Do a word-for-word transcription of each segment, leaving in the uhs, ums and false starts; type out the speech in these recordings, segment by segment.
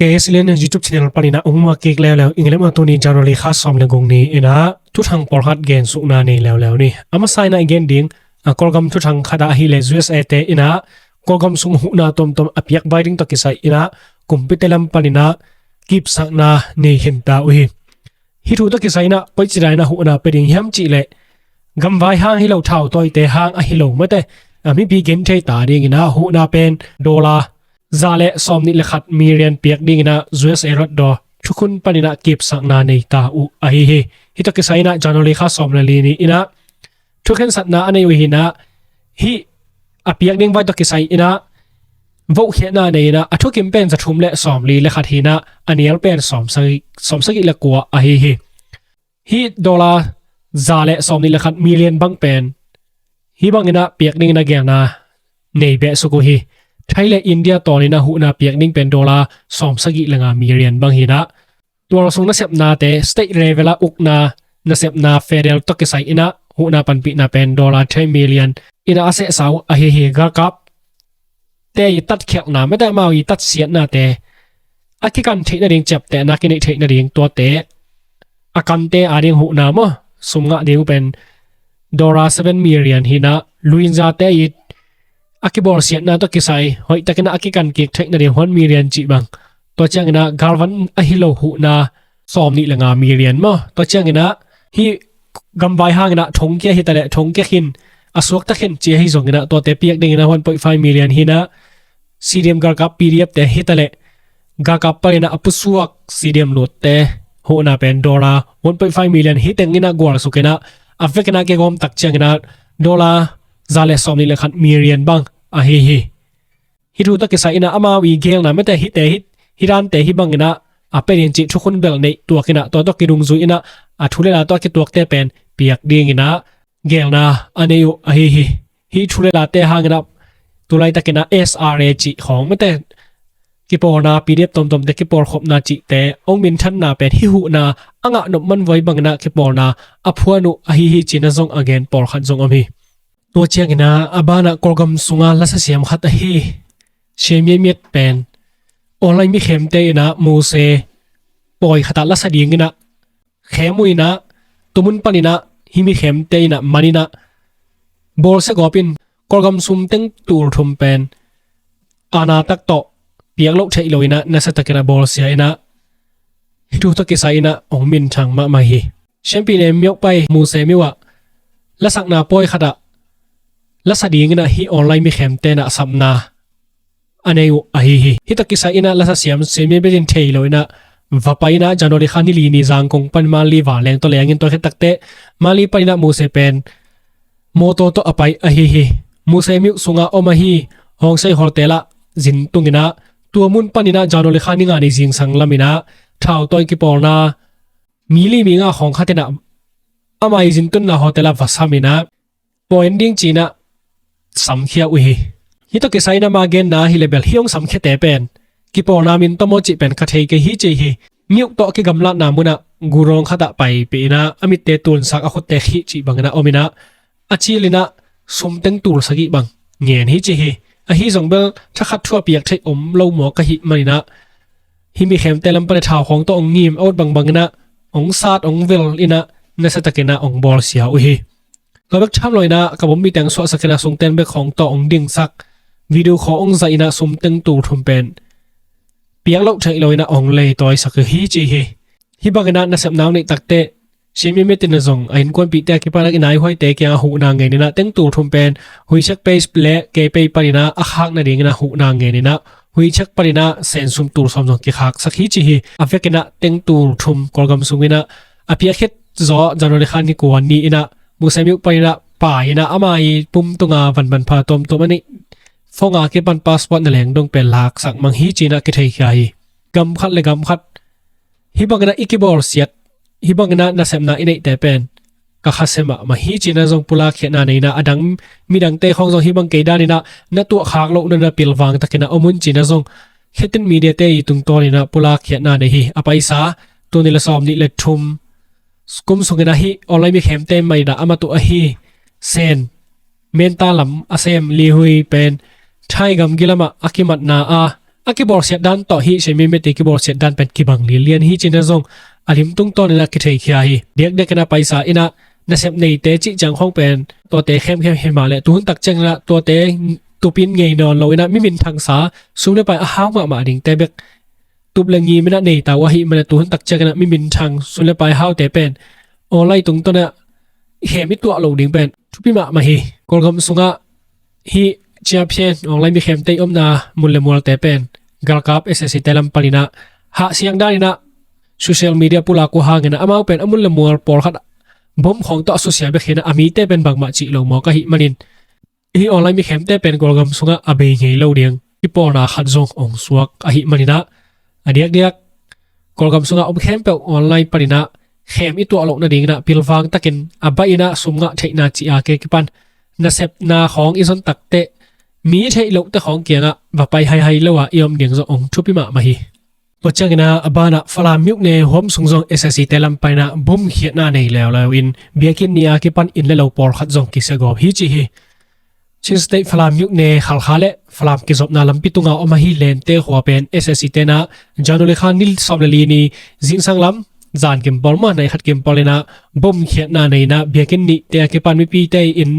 K S L N YouTube channel panin ah ong muak kik leuleu ing. Lem a tuni January kha sawm le guk ni in ah thuthang pawlkhat gensukna nei leuleu ni. A masa in ah i gen ding a Kawlgam thuthang khat ah ahih leh U S A te in ah Kawlgam sung huhna tuamtuam a piak vai ding tawh kisai in ah kumpite lam panin ah kipsakna nei khinta uh hi. Hih thu tawh kisai in ah koici dan in ah huhna pia ding hiam cih leh gamvai hang hi lo, thautawite hang ahi lo mate, a mipi genthei ta dingin ah huhna pen dollar za le sawmnih le khat million piak dingin ah U S A Rotdaw thukhun panin ah kipsakna nei ta uh ahi hi. Hih tawh kisai in ah January kha sawm le li ni in ah thukhensatna a nei uh hi in ah, hih a piak ding vai tawh kisai in ah vohkhiatna nei in ah a thukim pen za thum le sawmli le khat hi in ah a nial pen sawmsagih, sawmsagih le kua ahi hi. Hih dollar za le sawmnih le khat million bang pen hih bangin ah piak dingin ah geelna nei behsuk uh hi. Thai le India tawnin ah huhna piak ding pen dollar sawmsagih le nga million bang hi in ah tual sung nasepnate, state level ah ukna nasepna federal tawh kisai in ah huhna panpihna pen dollar ten million in ah a sehsa uh ahi hi. Galkap te i tatkhialhna mate, amau i tatsiatnate a kikan theih nading, ciaptehna kineih theih nading tuate a kante a ding huhna maw, sum ngah ding uh pen dollar seven million hi in ah, luinzate i a kibawlsiatna tawh kisai hoihtakin ah a kikan kik theih nading one million cih bang, tua ciangin ah galvan ahi lo huhna sawmnih le nga million maw, tua ciangin ah hih gamvai hangin ah thongkia hi ta leh thongkia khin, a suakta khin ci ahi zongin ah tuate piak dingin ah one point five million hi in ah, C D M galkap P D F te hi ta leh galkap panin ah a pusuak C D M lutte huhna pen dollar one point five million hi tengin ah gualsuk in ah, a vekin ah kigawm tak ciangin ah dollar za le sawmnih le khat million bang ahi hi. Hih thu tawh kisai in ah amau i geelna mate, hihte hih, hih dante hih bangin ah a pia ding cih thukhun bel neih tuak in ah tua tawh kidungzui in ah a thu le la tawh a kituakte pen piak dingin ah geelna a nei uh ahi hi. Hih thu le late hangin ah tulaitakin ah S R A cih khawng mate, kipawlna P D F tuamtuamte kipawlkhopna cihte ong minthanna pen hih huhna a ngah nop man voi bangin ah kipawlna a phuan uh ahi hi ci-in ah zong a gen pawlkhat zong om hi. Tua ciangin ah a banah Kawlgam sunga lasa siam khat ahi Siamia Miat pen online mikhemte in ah Muse pawi khat ah lasa dingin ah khem uh in ah, tua mun panin ah hih mikhemte in ah man in ah bawlsia gawp in Kawlgam sum teng tul thum pen a na tak tawh piak loh theih lo in ah nasiatakin ah bawlsia in ah, hih thu tawh kisai in ah ong minthang mahmah hi. Siampi le Myopai Muse myo ah lasakna pawi khat ah lasa dingin ah hih online mikhemte in ah sapna a nei uh ahi hi. Hih tawh kisai in ah lasa siam Siamia Miat in thei lo in ah va pai in ah January kha ni li ni Zangkong pan Manli vanleng tawh leng in tua khit takteh Manli panin ah Muse pen mawtaw tawh a pai ahi hi. Muse myo sungah om ahi Hawngsei hotel ah zin tung in ah tua mun panin ah January kha ni nga ni zingsang lam in ah thautawi kipawlna mi li mi nga khawng khat in ah ama i zintunna hotel ah va sam in ah pawi en ding ci-in ah samkhia uh hi. Hih tawh kisai in ah ama genna hi leh bel hih ong samkhiate pen kipawlna min tawh maw cih pen ka thei kei hi ci hi. Myo tawh kigamlatna mun ah gurawng khat ah paipih in ah a mitte tunsak, a khutte khih cih bangin ah om in ah a cil in ah sum teng tul sagih bang ngen hi ci hi. Ahi zong bel thakhat thu a piak theih om lo maw ka hih manin ah hih mikhemte lam pan le thau khawng tawh ong ngim a ut bangbang in ah ong sat ong vel in ah nasiatakin ah ong bawlsia uh hi. Tua bek tham lo in ah ka bawm mite ong suahsak in ah sungten bek khawng tawh ong dingsak, video khawng ong zaih in ah sum teng tul thum pen piak loh theih lo in ah ong leitawisak uh hi ci hi. Hih bangin ah nasepna ong neih takteh Siamia Miat in ah zong a innkuanpihte a kipan ah i naihuaite kiangah huhna ngen in ah teng tul thum pen WeChat Pay le KPay panin ah a khak nadingin ah huhna ngen in ah WeChat panin ah sensum tul sawm zong kikhaksak hi ci hi. A vekin ah teng tul thum Kawlgam sungin ah a piak khit zaw January kha ni kua ni in ah Muse myo panin ah pai in ah ama i pum tunga vanvanpha tuamtuam a neih, phone a kipan passport na leng dong pen laksak mang hi ci-in ah kitheikhia hi. Gam khat le gam khat hih bangin ah i kibawlsiat, hih bangin ah nasepna i neihte pen ka khasia mahmah hi ci-in ah zong pulakkhiatna nei in ah, a dang midangte khawng zong hih bang kei danin ah na tuahkhak lohna na pilvang takin ah om un ci-in ah zong Khiteng Media-te i tungtawnin ah pulakkhiatna nei hi. A paisa tul nih le sawmnih le thum kum sungin ah hih online mikhemte mai-in ah a mat uh ahi Sen, Menta lam a sem Li Hui pen Thai gamgi lamah a kimatna a A kibawlsiat dan tawh hih Shane Mimeti kibawlsiat dan pen kibang lianlian hi cih na zong a lim tungtawn inah kitheikhia hi. Diakdiak inah paisa inah nasep neite cih ciang khawng pen tuate khemkhem hi mah leh tuhun tak ciang inah tuate tupin ngei nawn lo inah mi minthangsa sum le pai a hau mahmah dingte bek tup le ngim inah nei ta uh ahih manin tuhun tak ciang inah mi minthang sum le pai haute pen online tungtawn ah khem i tuah loh ding pen thupi mahmah hi. Kawlgam sungah hih ciaphian online mikhemte i omna mun le mualte pen galkap S A C te lam paninah hahsiang daninah social media pulak uh hanginah amau pen a mun le mual pawlkhat bom khawng tawh a susia bek hinah a mite pen bangmah cih lo mawk ahih manin hih online mikhemte pen Kawlgam sungah a bei ngei lo ding kipawlna khat zong ong suak ahih maninah a diakdiak Kawlgam sungah om khempeuh online paninah khem i tuah loh nadinginah pilvang takin a baih inah sum ngah theihna cih a kipan nasepna khawng i zon takteh mi theih lohte khawng kiangah va pai haihai lo a i om ding zong ong thupi mahmah hi. Tua cianginah a banah Falam myone huam sung zong S A C te lam paninah bomkhiatna nei leuleu in biakinn ni a kipan inn le lo pawlkhat zong kisiagawp hi ci hi. Chin State Falam myone Khalkha le Falam kizopna lampi tunga om ahi Lente khua pen S A C tenah January kha ni sawm le li ni zingsang lam zan kimpawl mah nai khat kimpawl inah bomkhiatna nei inah biakinn nihte a kipan mipite inn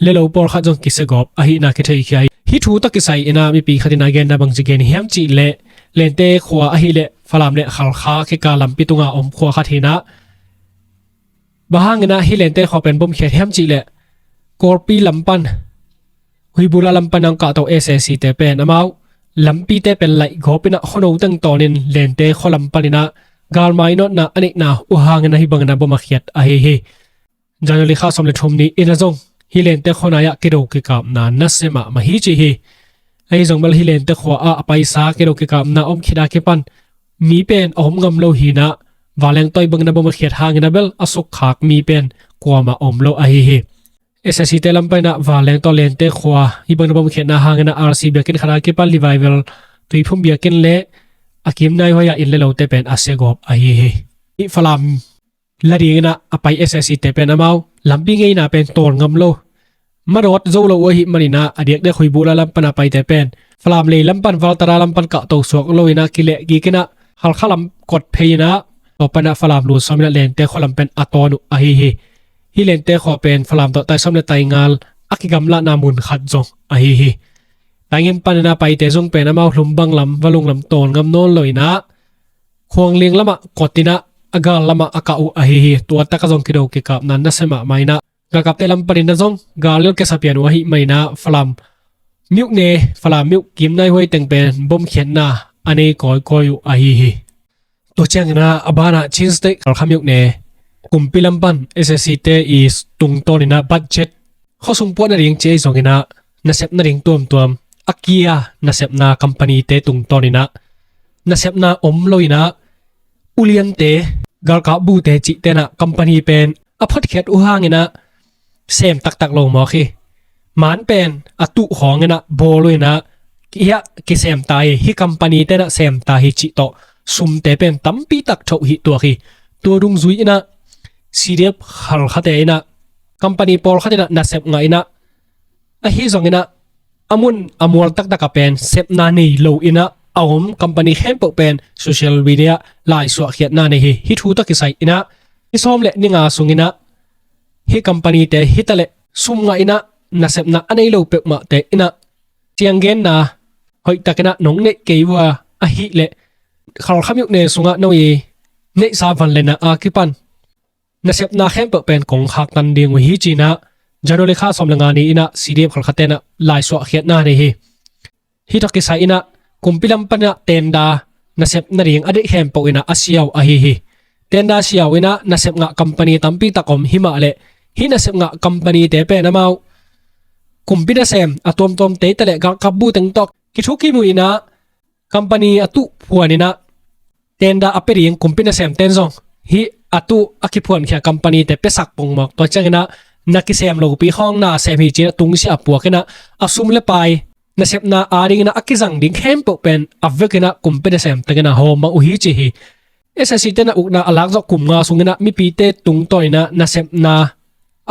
le lo pawlkhat zong kisiagawp ahihna kitheikhia hi. Hih thu tawh kisai inah mipi khat inah genna bangci gen hiam cih leh Lente khua ahih leh Falam le Khalkha khika lampi tunga om khua khat hinah bang hanginah hih Lente khua pen bomkhiat hiam cih leh Kawlpi lam pan Huibula lam pan ang kahto S A C te pen amau lampite pen laih gawp inah khuano teng tawnin Lente khua lam paninah galmai nawtna a neihna uh hangin ahi bangin a bom a khiat ahi hi. January kha sawm le thum ni inah zong hih Lente khua nai-ah kido kikapna nasia mahmah hi ci hi. Ahi zong bel hih Lente khua ah a paisa kido kikapna om khit a kipan mi pen a om ngam lo hinah vanleng tawi bangin a bom a khiat hangin a bel a sukkhak mi pen kuamah om lo ahi hi. S A C te lam paninah vanleng tawh Lente khua hih bangin a bom khiatna hangin a R C biakinn khat a kipan Revival Tuiphum biakinn le a kim naihuai-ah inn le lote pen a siagawp ahi hi. Hih Falam la dinginah a pai S A C te pen amau lampi ngeina pen tawl ngam lo madawt zo lo uh ahih maninah a diakdiak Huibula lam pana paite pen Falam lei lam pan Valtara lam pan kahto suak lo inah kileh kik inah Khalkha lam kot phei inah tua panah Falam lut sawm inah Lente khua lam pen a tawn uh ahi hi. Hih Lente khua pen Falam tawh tai sawm le tai ngal a kigamlahna mun khat zong ahi hi. Taingen pan inah paite zong pen amau Hlumbang lam Valung lam tawl ngam nawn lo inah Khuangliang lamah kot inah a gal lamah a kah uh ahi hi. Tua takah zong kido kikapna nasia mahmah inah galkapte lam panin a zong gal lel kisa pian uh ahih maninah Falam myone Falam myone kim naihuai teng pen bomkhiatna a nei kawikawi uh ahi hi. Tua cianginah a banah Chin State Khalkha myone kumpi lam pan S A C te i tungtawn inah budget khuasung puah nading ci ahi zonginah nasep nading tuamtuam a kia nasepna company te tungtawn inah nasepna om lo inah uliante galkap bute cih tenah company pen a photkhiat uh hanginah sem taktak lo mawk hi. Man pen a tuh khawng inah bawl uh inah hiah kisem ta hi, hih company tenah sem ta hi cih tawh sumte pen tampi tak thoh hih tuak hi. Tua dungzui inah C D F Khalkhate inah company pawlkhat inah nasep ngah inah ahi zonginah a mun a mual taktak a pen sepna nei lo inah a om company khempeuh pen social media laisuah khiatna nei hi. Hih thu tawh kisai inah ni sawm le ni nga sunginah hih company te hitaleh sum ngah inah nasepna a nei lo peuhmahte inah cianggenna hoihtak inah nong neih kei uh a, ahih leh Khalkha myone sungah no i neihsa vanlena a kipan nasepna khempeuh pen kong khaktan ding uh hi ci inah January kha sawm le nga ni inah C D F Khalkha tenah laisuah khiatna nei hi. Hih tawh kisai inah kumpi lam panah tenda nasep nading a deih khempeuh inah a siau ahi hi. Tenda siau inah nasep ngah company tampi tak om hi mah leh hih nasep ngah company te pen amau kumpi nasem a tuamtuam te taleh galkap bu teng tawh kithukim uh inah company a tuh phuan inah tenda a pia ding kumpi nasem ten zong hih a tuh a kiphuankhia company te piasak pongmawk. Tua cianginah na kisem lopi khawng na sem hi ci inah tungsiah a puak inah a sum le pai nasepna adinginah a kizang ding khempeuh pen a vek inah kumpi nasem teng inah hawm mah uh hi ci hi. S A C tenah ukna a lakzawh kum nga sunginah mipite tungtawn inah nasepna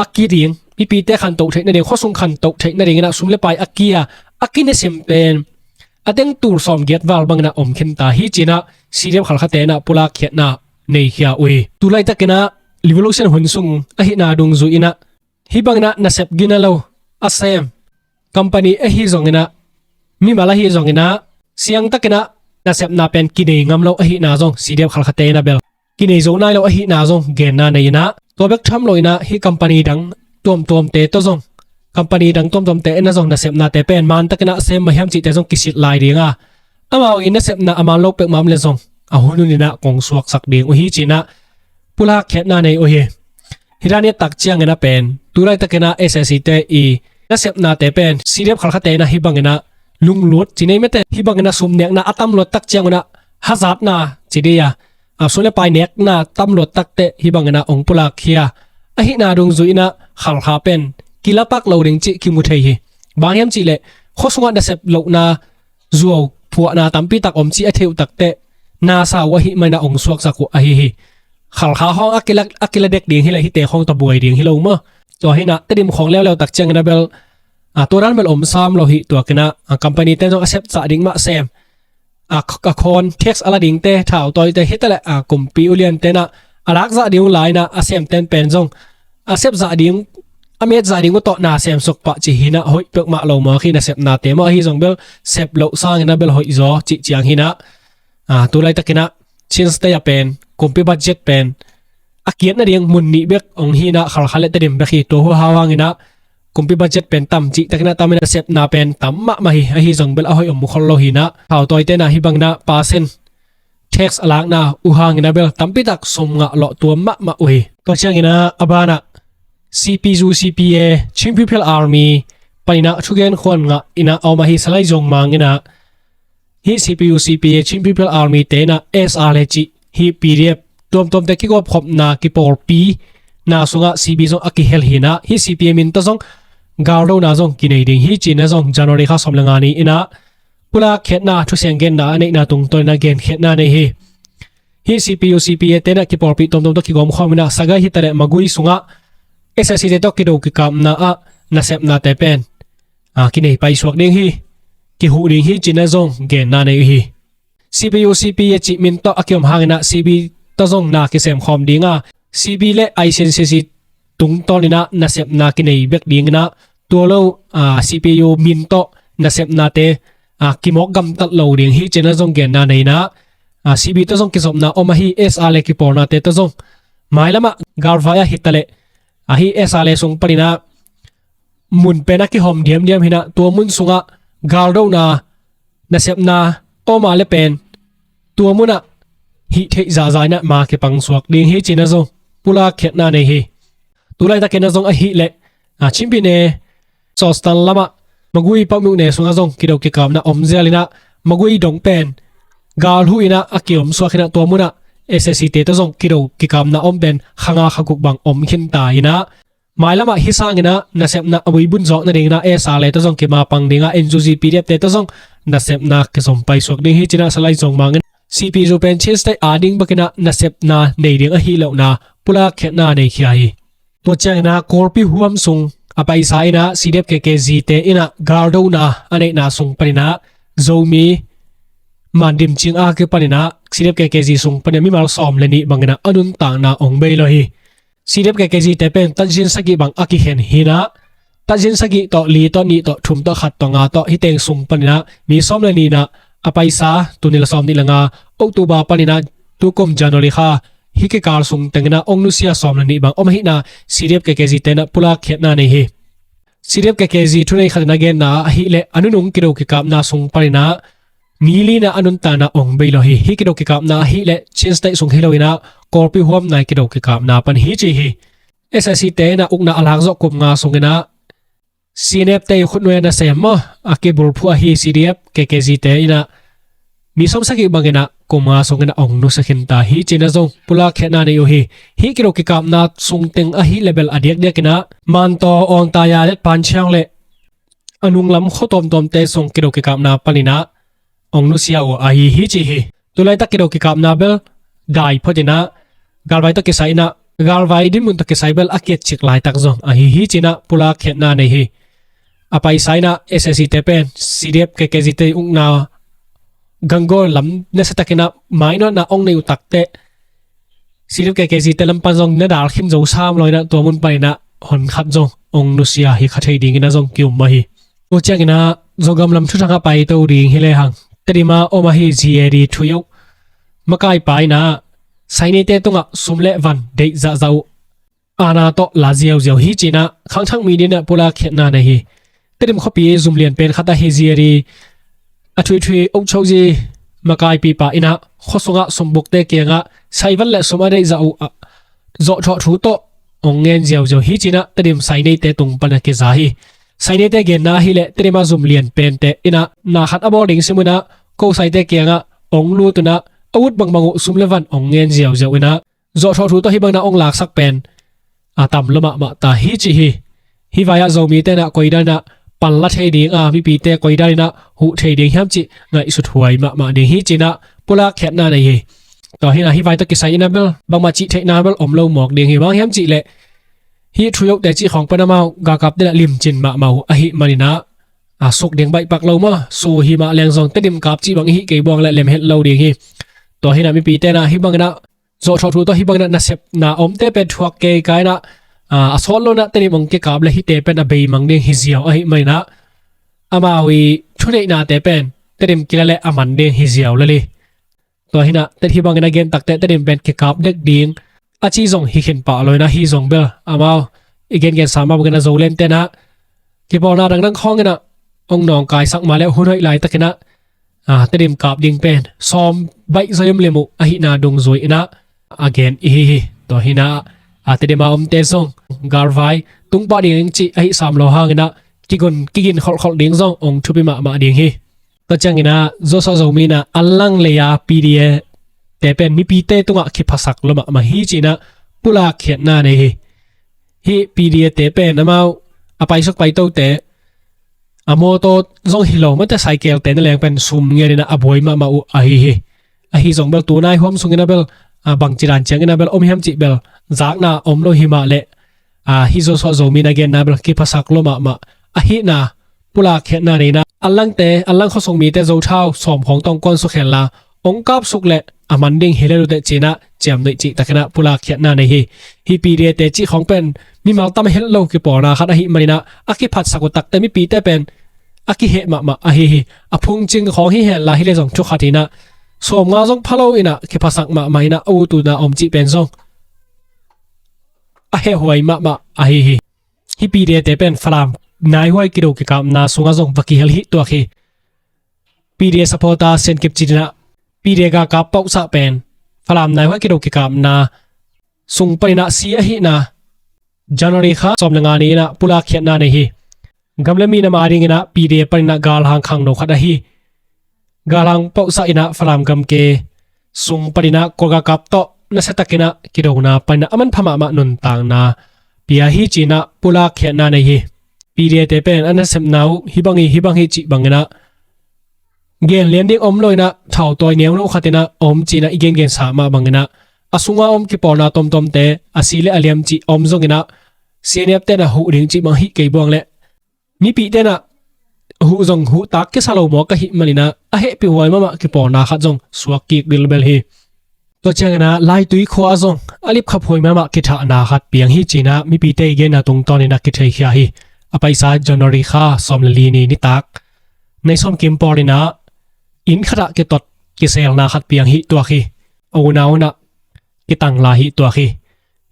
a ki ding, mipite khantoh theih nading, khuasung khantoh theih nadinginah sum le pai a kia a kinesim pen a teng tul sawmgiat val bangin ah om khinta hi ci-in ah C D F Khalkha te in ah pulak khiatna nei khia uh hi. Tulaitakin ah revolution hun sung ahihna dungzui in ah hih bangin ah nasep gina lo a sem company ahi zongin ah, mimal ahi zongin ah, siangtakin ah nasepna pen kinei ngam lo ahihna zong C D F Khalkha te in ah bel kinei zo nai lo ahihna zong genna nei in ah, tua bek tham lo in ah hih company dang tuamtuamte tawh zong, company dang tuamtuamte in ah zong nasepnate pen mantakin ah sem mah hiam cihte zong kisit lai ding a, amau in nasepna a man lo pek mah om le zong a hun hun in ah kong suaksak ding uh hi ci-in ah pulak khiatna nei uh hi. Hih dan i et tak ciangin ah pen tulaitakin ah S A C te i nasepnate pen C D F Khalkha te in ah hih bangin ah lunglut ci nei mete, hih bangin ah sum nekna a tam luat tak ciangun ah hazatna ci ding a, a sum le pai nekna tam luat tak teh hih bangin ah ong pulak khia ahihna dungzui in ah Khalkha pen kilapak lo ding cih kimu thei hi. Bang hiam cih leh khua sungah nasep lohna zuau phuahna tampi tak om cih a theih uh tak teh nasa uh ahih manin ah ong suaksak uh ahi hi. Khalkha hong a kila, a kila dek ding hi leh hihte hong tawh buai ding hi lo maw. Tua hi in ah Tedim khawng leuleu tak ciangin ah bel, a, tua dan bel om sam lo hi. Tuakin ah, a, company te zong a sep zah ding mah sem, a, a khawn tax a la dingte, thau tawite hi ta leh, a, kumpi uliante in ah a lak zah ding uh lai in ah a semten pen zong a sep zah ding, a met zah ding uh tawh na sem suk pah ci hi in ah hoih pek mah lo maw, khi nasepnate maw ahi zong bel sep loh sangin ah bel hoih zaw cih ciang hi in ah, a, tulaitakin ah Chin State ah pen kumpi budget pen a kiat nading mun nih bek ong hi in ah Khalkha le Tedim bek hi. Tua huhau hangin ah kumpi budget pen tam cihtakin ah tam in ah sepna pen tam mahmah hi. Ahi zong bel a hoih om khol lo hi in ah thau tawite in ah hih bangin ah percent tax a lakna uh hangin ah bel tampi tak sum ngah lawh tuam mahmah uh hi. Tua ciangin ah a banah C P U C P A Chin People Army panin ah thugen khuan ngah in ah a om ahi Salai Zong Mang in ah hih C P U C P A Chin People Army te in ah S R A cih hih P D F tuamtuamte kigawmkhopna kipawlpina sungah C B zong a kihel hi in ah hih C P A min tawh zong galdona zong kinei ding hi ci-in ah zong January kha sawm le nga ni in ah pulak khiatna thusiang genna a neihna tungtawn in ah genkhiatna nei hi. Hih C P U C P A te in ah kipawlpih tuamtuam tawh kigawmkhawm in ah Sagaing hi ta leh Magway sungah S A C te tawh kido kikapna ah nasepnate pen, a, kinei paisuak ding hi, kihuh ding hi ci-in ah zong genna nei uh hi. C P U C P A cih min tawh a kiom hangin ah C B tawh zong na kisemkhawm ding a, C B le I C N C C tungtawn in ah nasepna kinei bek ding in ah, tua lo, a, C P U min tawh nasepnate, a, kimawk gamtat lo ding hi ci-in ah zong genna nei in ah, a, C B tawh zong kizopna om ahi S R A kipawlnate tawh zong mailamah galvai ah hi ta leh, a, hih S R A sung panin ah mun pen a kihawm diamdiam hi in ah tua mun sungah galdona nasepna om a leh pen tua munah hih theih zahzah in ah ma kipangsuak ding hi ci-in ah zong pulak khiatna nei hi. Tulaitakin ah zong ahih leh, a, Chin Pyine Sostan lamah Magway Pamyuk ne sungah zong kido kikapna om zial in ah Magway dong pen galhuh in ah a kiomsuak hi in ah tua munah S A C te tawh zong kido kikapna om pen kha nga kha guk bang om khinta in ah mailamah hih sangin ah nasepna a buibun zawk nading in ah S R A tawh zong kimapang ding a, N U G P D F te tawh zong nasepna kizom paisuak ding hi ci-in ah Salai Zong Mang in C P U pen Chin State a ding bek in ah nasepna nei ding ahi lohna pulak khiatna nei khia hi. Tua ciangin ah Kawlpi huam sung a paisa in ah C D F K K Z te in ah galdona a neihna sung panin ah Zomi Mandim Cing a kipanin ah C D F K K Z sung panin ah mimal sawm le nih bangin ah a nuntakna ong bei lo hi. C D F K K Z te pen tatzin sagih bang a kikhen hi in ah, tatzin sagih tawh, li tawh, nih tawh, thum tawh, khat tawh, nga tawh, hih teng sung panin ah mi sawm le nih in ah a paisa, tul nih le sawm nih le nga October panin ah tukum January kha hih kikal sung tengin ah ong nusia sawm le nih bang om ahihna C D F K K Z te in ah pulak khiatna nei hi. C D F K K Z thunei khat in a genna ahih leh a nunung kido kikapna sung panin ah mi li in ah a nuntakna ong bei lo hi. Hih kido kikapna ahih leh Chin State sung hi lo in ah Kawlpi huam nai kido kikapna pan hi ci hi. S A C te in ah ukna a lak zawh kum nga sungin ah C N F te i khutnuai a nasem maw, a kibulphuh ahi C D F K K Z te in ah mi sawm sagih bangin ah kum nga sungin ah ong nusia khinta hi ci-in ah zong pulak khiatna nei uh hi. Hih kido kikapna sung teng ahih leh bel a diakdiakin ah Mantaw, Awngtaya, Letpanchiang le a nunglam khua tuamtuamte sung kido kikapna panin ah ong nusia uh ahi hi ci hi. Tulaitak kido kikapna bel dai phot in ah galvai tawh kisai in ah, galvai dinmun tawh kisai bel a kiatcik laitak zong ahi hi ci-in ah pulak khiatna nei hi. a paisa inah S A C te pen C D F K K Z te ukna ganggol lam nasiatakinah mainawtna ong nei uh takteh C D F K K Z te lam pan zong na dal khin zo sam lo inah tua mun paninah hon khat zong ong nusia hi kha thei dinginah zong ki-um mah hi. Tua cianginah Zogam lam thuthangah paito ding hi lehang Tedim ah om ahi Z A D thuiok makaipa inah Saineite tungah sum le van deih zahzah uh aana tawh la ziauziau hi cinah khangthak mi dinah pulak khiatna nei hi. Tedim khuapi zum lian pen khat ahi Z A D a thuithui ukchokzi makaipipa inah khuasungah sumbukte kiangah saivan le sum a deihzah uh ah zawhthawh thu tawh ong ngen ziauziau hi cinah Tedim Saineite tung pana kiza hi. Saineite genna ahileh Tedim ah zum lian pente inah na khat a bawl ding simunah ko Saite kiangah ong lut unah a ut bangbang uh sum le van ong ngen ziauziau inah zawhthawh thu tawh hih bangna ong laksak pen a tam lua mahmah ta hi ci hi. Hih vai-ah Zomite inah koidan inah panla thei ding a mipite koidan inah huh thei ding hiam cih ngaihsut huai mahmah ding hi cinah pulak khiatna nei hi. Tua hinah hih vai tawh kisai inah bel bangmah cih theihna bel om lo mawk ding hi. Bang hiam cihleh hih thuiokte cih khawng pan amau galkapte inah limcin mahmah uh ahih maninah a suk ding baihpak lo maw, su hi mah leng zong Tedim kap cih bang ihih kei buang le lemhet lo ding hi. Tua hinah mipite inah hih bang inah zawhthawh thu tawh hih bang inah nasepna omte pen thuak kei ka inah a sawt lo inah Tedim ong kikap le hihte pen a beimang ding hi ziau ahih maninah amau i thuneihnate pen Tedim kila le a man ding hi ziau lel hi. Tua hinah Tedim hih bangin a gen takteh Tedim pen kikap dek ding a ci zong hi khin pah lo inah hih zong bel amau i gengensa mah bangin a Zolente inah kipawlna dangdang khawng inah ong nawngkaisak mah le hun hoih laitakinah Tedim kap ding pen sawm baih zoi om lim uh ahihna dungzui inah a gen ihi hi. Tua hinah Tedim a omte zong galvai tungpah ding cih ahi sam lo hanginah kigun kigin kholhkholh ding zong ong thupi mahmah ding hi. Tua cianginah Zosuah Zomi inah a lang lei-a P D A te pen mipite tungah kiphasak lua mahmah hi cinah pulak khiatna nei hi. Hih P D A te pen amau a paisuk paitote a mawtaw zong hi lo mate saikelte na leng pen sum ngeninah a buai mahmah uh ahi hi. Ahi zong bel tunai huam sungin a bel a bangci dan ciangin a bel om hiam cih bel zakna om lo hi mah leh hih Zosuah Zomi inah genna bel kiphasak lua mahmah ahihna pulak khiatna nei inah a langte a lang khuasung mite Zothau sawm khawng tawh ong kuansuk henla ong kapsuk le a man ding hi le luteh cinah ciamnuih cihtakinah pulak khiatna nei hi. Hih P D A te cih khawng pen mimal tam het lo kipawlna khat ahih maninah a kiphatsak uh takteh mipite pen a kiheh mahmah ahi hi. A phungcing khawng hi henla hi le zong thukhat inah sawmnga zong pha lo inah kiphasak mahmah inah a ut uh na om cih pen zong a hehhuai mahmah ahi hi. Hih P D A te pen Falam naihuai kido kikapna sungah zong va kihel hi tuak hi. P D A supporter Siankip cih inah P D A galkap pausah pen Falam naihuai kido kikapna sung paninah si ahihna January kha sawm le nga ni inah pulak khiatna nei hi. Gam le mi nam a dinginah P D A paninah galhang khangno khat ahi galhang pausah inah Falam gamke sung paninah Kawl galkap tawh nasiatakinah kidona paninah a manpha mahmah nuntakna pia hi cinah pulak khiatna nei hi. P D A te pen a nasepna uh hih bang hi hih bang hi cih banginah gen lian ding om lo inah thautawi neuno khat inah om cinah i gengensa mah banginah a sunga om kipawlna tomtomte a si le a liam cih om zonginah C N F te inah huh ding cih bang hih kei buang le mipite inah huh zong huh tak kisa lo mawk ahih maninah a hehpihhuai mahmah kipawlna khat zong suak kik dil bel hi. Tua cianginah Laitui khua ah zong a lipkhaphuai mahmah kithahna khat piang hi cinah mipite i genna tungtawninah kitheikhia hi. A paisa January kha sawm le li ni nitak nai sawm kim pawlinah inn khatah kitot kiselna khat piang hi tuak hi. A unau inah kitang lai hi tuak hi.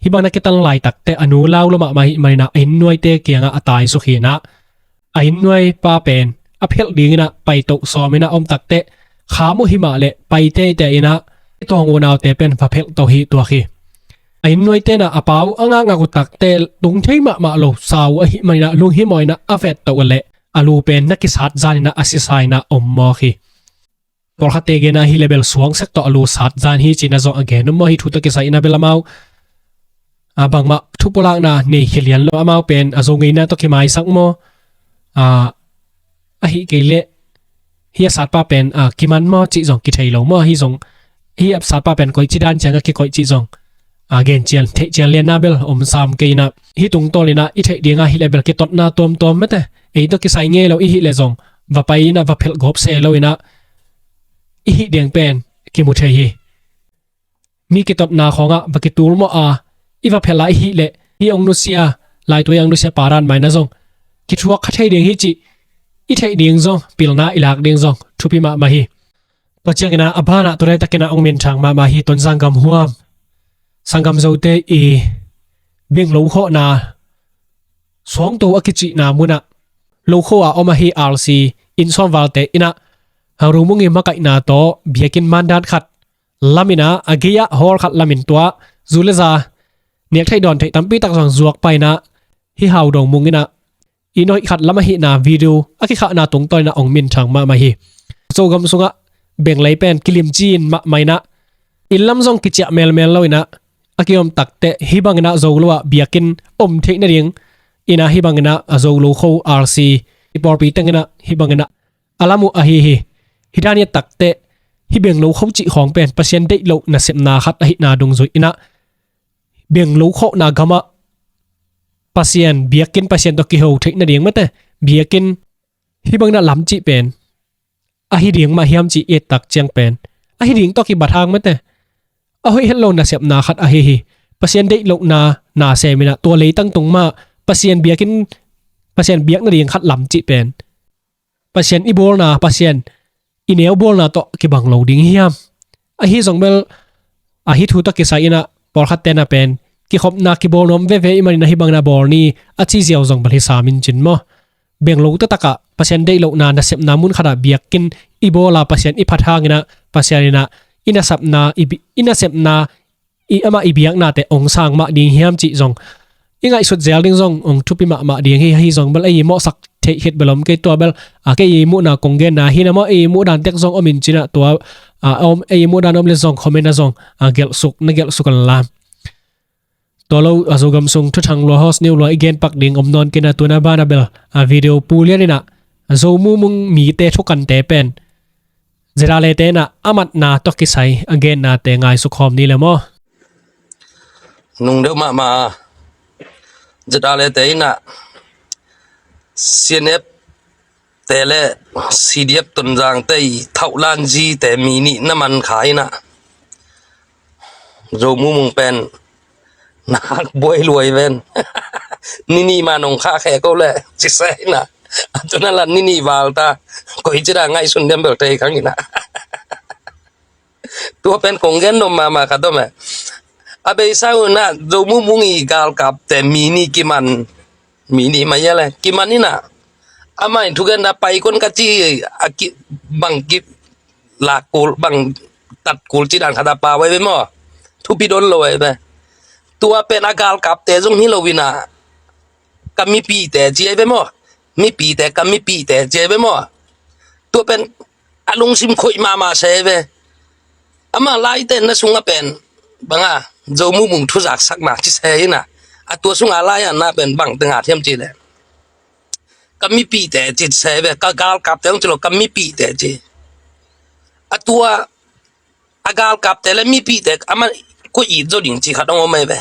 Hih bangna kitang lai takteh a nu lau lua mahmah hi maninah a inn nuaite kiangah a taisuk hinah a inn nuaipa pen a phelh dinginah paito sawminah om takteh kham uh hi mah leh paiteite inah i tawng unaute pen va phelh to hi tuak hi. A inn nuaite inah a pa uh a ngakngak uh takteh tung thei mahmah lo sa uh ahih maninah lunghimawh inah a vetto uh leh a lu pen na kisat zaninah a sisa inah om mawk hi. Pawlkhatte genna hi le bel suang sek tawh a lu sat zan hi cinah zong a gen uh maw, hih thu tawh kisai inah bel amau a bangmah thupulakna nei khia lian lo amau pen a zo ngeina tawh kimaisak maw, a, ahih kei leh hih a satpa pen a kiman maw cih zong kithei lo maw, hih zong hih a satpa pen koici dan ciangah kikoih cih zong a gen cian, theih cian lianna bel om sam kei inah, hih tungtawl inah i theih dinga hileh bel kitotna tuamtuam mate, ei tawh kisai ngei lo i hileh zong va pai inah va phelh gawp se lo inah i hih ding pen kimu thei hi. Mi kitotna khawngah va kitul mawh a, i va phelh a i hileh, i ong nusia, laitua i ong nusia paran maina zong kithuak kha thei ding hi cih i theih ding zong, pilna i lak ding zong thupi mahmah hi. Tua ciangin ah a banah tua laitakin ah ong minthang mahmah hi Tonzang gam huam sanggam Zote i beng lokhawhna, Suangto a kicihna munah lokho a om ahi R C inn sawmvalte inah Haurumung i makaihna tawh biakinn mandan khat lamin ah, a gei-ah hall khat lamin tua zu le za, nek theih dawn theih tampi tak zong zuak paina hi Haudong Mung inah i noih khat lam ahihna video a kikhahna tungtawn inah ong minthang mahmah hi. Zogam sungah beng lei pen kilimci in mahmah inah, inn lam zong kiciah melmel lo inah, a kiom takteh hih bang inah zo lo ah biakinn om theih nading inah hih bang inah a zo lokho R C i pawlpi teng inah hih bang inah a lam uh ahi hi. Hih dan i a takteh hih beng lokho cih khawng pen Pasian deih loh nasepna khat ahihna dungzui inah, beng lokhawhna gamah Pasian, biakinn Pasian tawh kiho theih nading mate, biakinn hih bang inah lam cih pen ahi ding mah hiam cih i et tak ciang pen ahi ding tawh kibat hang mate, a hoih het lo nasepna khat ahi hi. Pasian deih lohna na sem inah tua leitang tung mah Pasian biakinn, Pasian biak nading khat lam cih pen Pasian i bawlna, Pasian i neu bawlna tawh kibang lo ding hiam? Ahi zong bel, ahi thu tawh kisai inah pawlkhat tena pen kikhopna kibawl nuam veve i manin ahi bangin a bawl ni a ci ziau zong bel hi sam in cin maw? Beng lo taktakah Pasian deih lohna nasepna mun khatah biakinn i bawl a Pasian i phat hang inah Pasian inah i nasepna i bi-, i nasepna i amah i biaknate ong sang mah ding hiam cih zong i ngaihsut zel ding zong ong thupi mahmah ding hi. Ahi zong bel ei i mawhsak theih khit bel om kei, tua bel a kei i muhna kong genna hi na maw, ei i muh dan tek zong om in cin ah tua, a, om, ei i muh dan om le zong comment ah zong a gelhsuk, na gelhsuk an lam. Tua lo a Zogam sung thuthang lua, hawsniu lua i gen pak ding om nawn kei na, tuna bana bel a video pulian inah Zo Mumung mite thukante pen Zedale te inah a matna tawh kisai a gennate ngaisuk khawm ni le maw? Nung deuh mahmah a, Zedale te inah C N F te le C D F Tonzang te i thauhlan zite mi nih na man kha inah Zo Mumung pen na hak buai luai ven. Ni nih mah nong khah kheh ko le ci se inah, a tuna lan ni nih val ta, koi ci dan ngaihsun diam bel thei khang inah. Tua pen kong gen nuam mahmah khat om e. A beisa uh inah Zo Mumung i galkapte mi nih kiman, mi nih mah ia le kiman inah, amah in thugenna pai kon ka ci a ki, bang ki lak kul, bang tat kul ci dan khat a pau ai ve maw? Thupi don lo ai ve. Tua pen a galkapte zong hi lo inah ka mipite ci ai ve maw? Mipite, ka mipite ci ai ve maw? Tua pen a lungsim khoih mahmah se ai ve. Amah laite na sungah pen banga Zo Mumung thuzaksakna ci se inah, a tua sunga lai-a na pen bang teng a thiam ci le ka mipite ci se ai ve, ka galkapte zong ci lo, ka mipite ci. A tua a galkapte le mipite amah koi it zo ding ci khat ong om ai ve.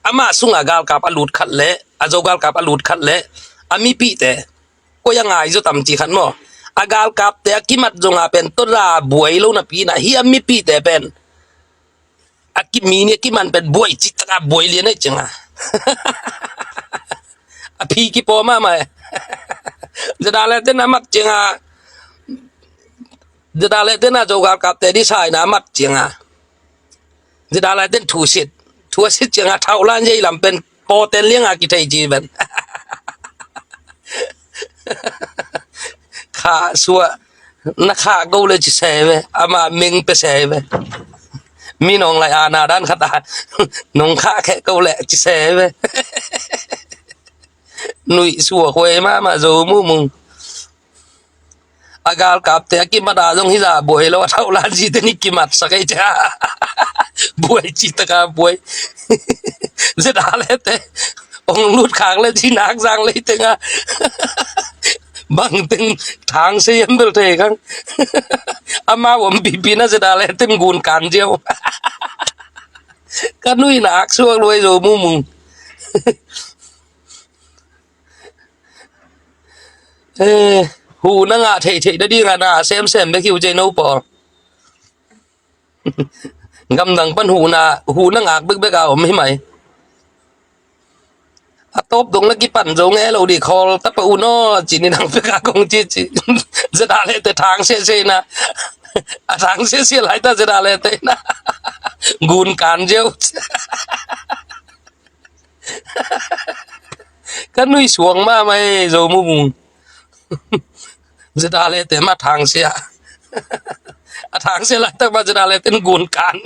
Amah sunga galkap a lut khat le, a Zo galkap a lut khat le a mipite koi a ngai zo tam ci khat maw? A galkapte a kimat zonga pen tawda buai lo napi inah hih a mipite pen a ki, mi nih a kiman pen buai ci taka buai lian ai cianga a phi kipaw mahmah e. Zedale ten a mat cianga, Zedale ten a Zo galkapte di saina a mat cianga, Zedale ten thusit, thuasit cianga thauhlan zei lam pen pawten lianga kithei ci ven. Khah suah, na khah ko le ci se ve, amah meng pe se ve. Mi nong lai a na dan khat a nong khah kheh ko le ci se ve. Nuih suak huai mahmah Zo Mumung. A galkapte a kimat a zong hizah buai lo, a thauhlan zite nih kimatsak ei cia. Buai ci taka buai. Zedale te ong lut khak le ci nak zang lei tenga bang teng thang se yem bel thei khang. Amau om pipi na Zedale ten gun kan ziau. Ka nuihna ak suak luai Zo Mumung. Eh, hu na ngah theihtheih na ding a na semsem bek hi uh cei no pawl. Gamdang pan hu na, hu na ngak bekbek a om hi mai. A tawp dong na kipan zo nge lo di khawl ta pa u naw ci ni nang pek a kong ci ci. Zeda le te thang se se na. A thang se se lai ta zeda le te na. Gun kan zeu. Ka nui suang mahmah e Zo Mumung. Zeda le te ma thang sia. A thang sia laitak ma zeda le ten gun kan.